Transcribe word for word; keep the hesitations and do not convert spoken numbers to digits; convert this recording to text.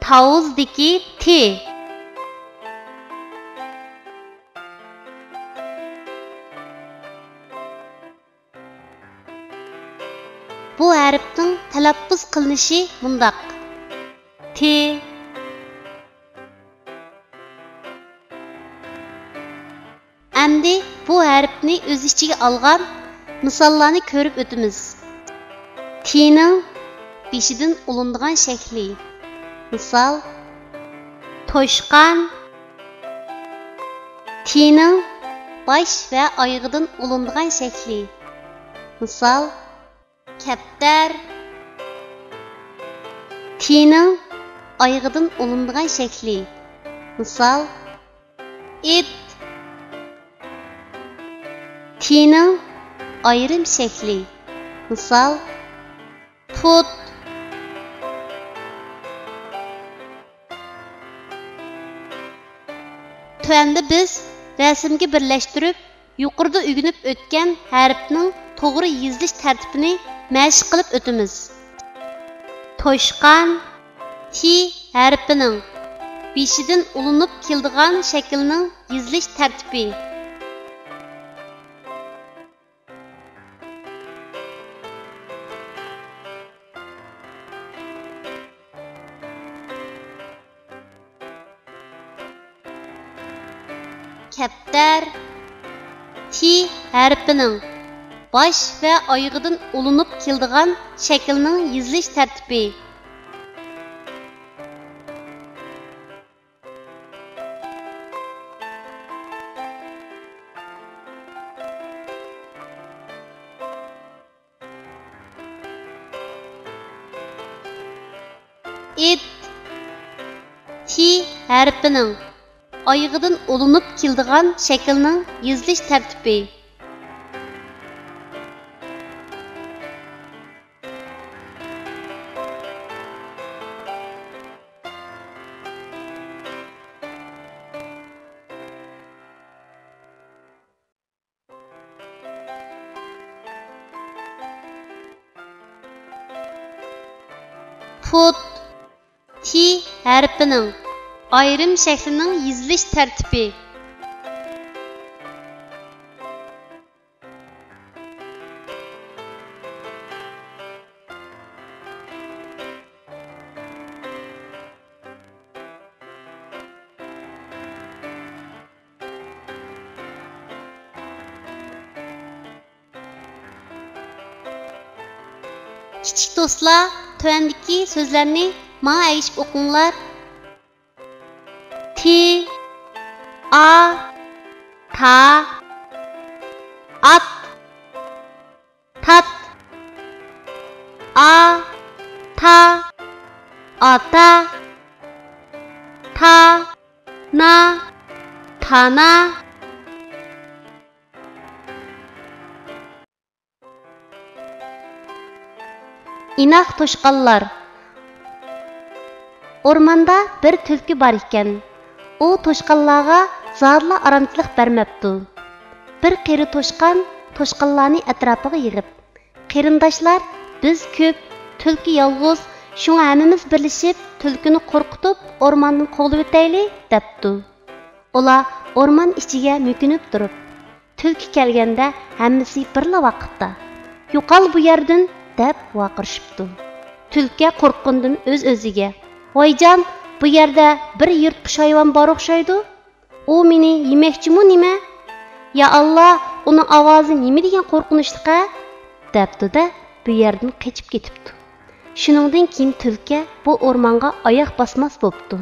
تاۋۇزدىكى تى. بۇ ھەرپنىڭ تەلەپپۇز قىلىنىشى مۇنداق: تى. ئەمدى بۇ ھەرپنى ئۆز ئىچىگە ئالغان مىساللارنى كۆرۈپ ئۆتىمىز. تىنىڭ بېشىدىن ئۇلىنىدىغان شەكلى. مىسال، توشقان. تىنىڭ باش ۋە ئايىغىدىن ئۇلىنىدىغان شەكلى. مىسال، كەپتەر. تىنىڭ ئايىغىدىن ئۇلىنىدىغان شەكلى. مىسال، ئىت. تىنىڭ ئايرىم شەكلى. مىسال، پۇت. تۆۋەندە بىز رەسىمگە بىرلەشتۈرۈپ، يۇقىرىدا ئۆگىنىپ ئۆتكەن ھەرپنىڭ توغرا يېزىلىش تەرتىپىنى مەشىق قىلىپ ئۆتىمىز. توشقان، تى ھەرپىنىڭ بېشىدىن ئۇلىنىپ كېلىدىغان شەكىلنىڭ يېزىلىش تەرتىپى. كەپتەر، تى ھەرپىنىڭ باش ۋە ئايىغىدىن ئۇلىنىپ كېلىدىغان شەكىلنىڭ يېزىلىش تەرتىپى. ئىت، تى ھەرپىنىڭ ئايىغىدىن ئۇلىنىپ كېلىدىغان شەكىلنىڭ يېزىلىش تەرتىپى. پۇت، تى ھەرپىنىڭ ئايرىم شەكلىنىڭ يېزىلىش تەرتىپى. كىچىك دوستلار، تۆۋەندىكى سۆزلەرنى ماڭا ئەگىشىپ ئوقۇڭلار. تى، ئا، تا، ئات، تات. ئا، تا، ئاتا، تا، نا، تانا. ئىناق توشقانلار. ئورماندا بىر تۈلكە بار ئىكەن. ئۇ توشقانلارغا زادىلا ئارامچىلىق بەرمەپتۇ. بىر قېرى توشقان توشقانلارنى ئەتراپىغا يىغىپ، «قېرىنداشلار، بىز كۆپ، تۈلكە يالغۇز، شۇڭا ھەممىمىز بىرلىشىپ تۈلكىنى قورقۇتۇپ ئورماندىن قوغلىۋېتەيلى» دەپتۇ. ئۇلار ئورمان ئىچىگە مۆكۈنۈپ تۇرۇپ، تۈلكە كەلگەندە ھەممىسى بىرلا ۋاقىتتا، «يوقال بۇ يەردىن!» دەپ ۋارقىرىشىپتۇ. تۈلكە قورققىنىدىن ئۆز-ئۆزىگە، «ۋايجان، بۇ يەردە بىر يىرتقۇچ ھايۋان بار ئوخشايدۇ. ئۇ مېنى يېمەكچىمۇ نېمە؟ يا ئاللا، ئۇنىڭ ئاۋازى نېمە دېگەن قورقۇنچلۇق-ھە؟» دەپتۇ-دە، بۇ يەردىن قېچىپ كېتىپتۇ. شۇنىڭدىن كېيىن تۈلكە بۇ ئورمانغا ئاياق باسماس بوپتۇ.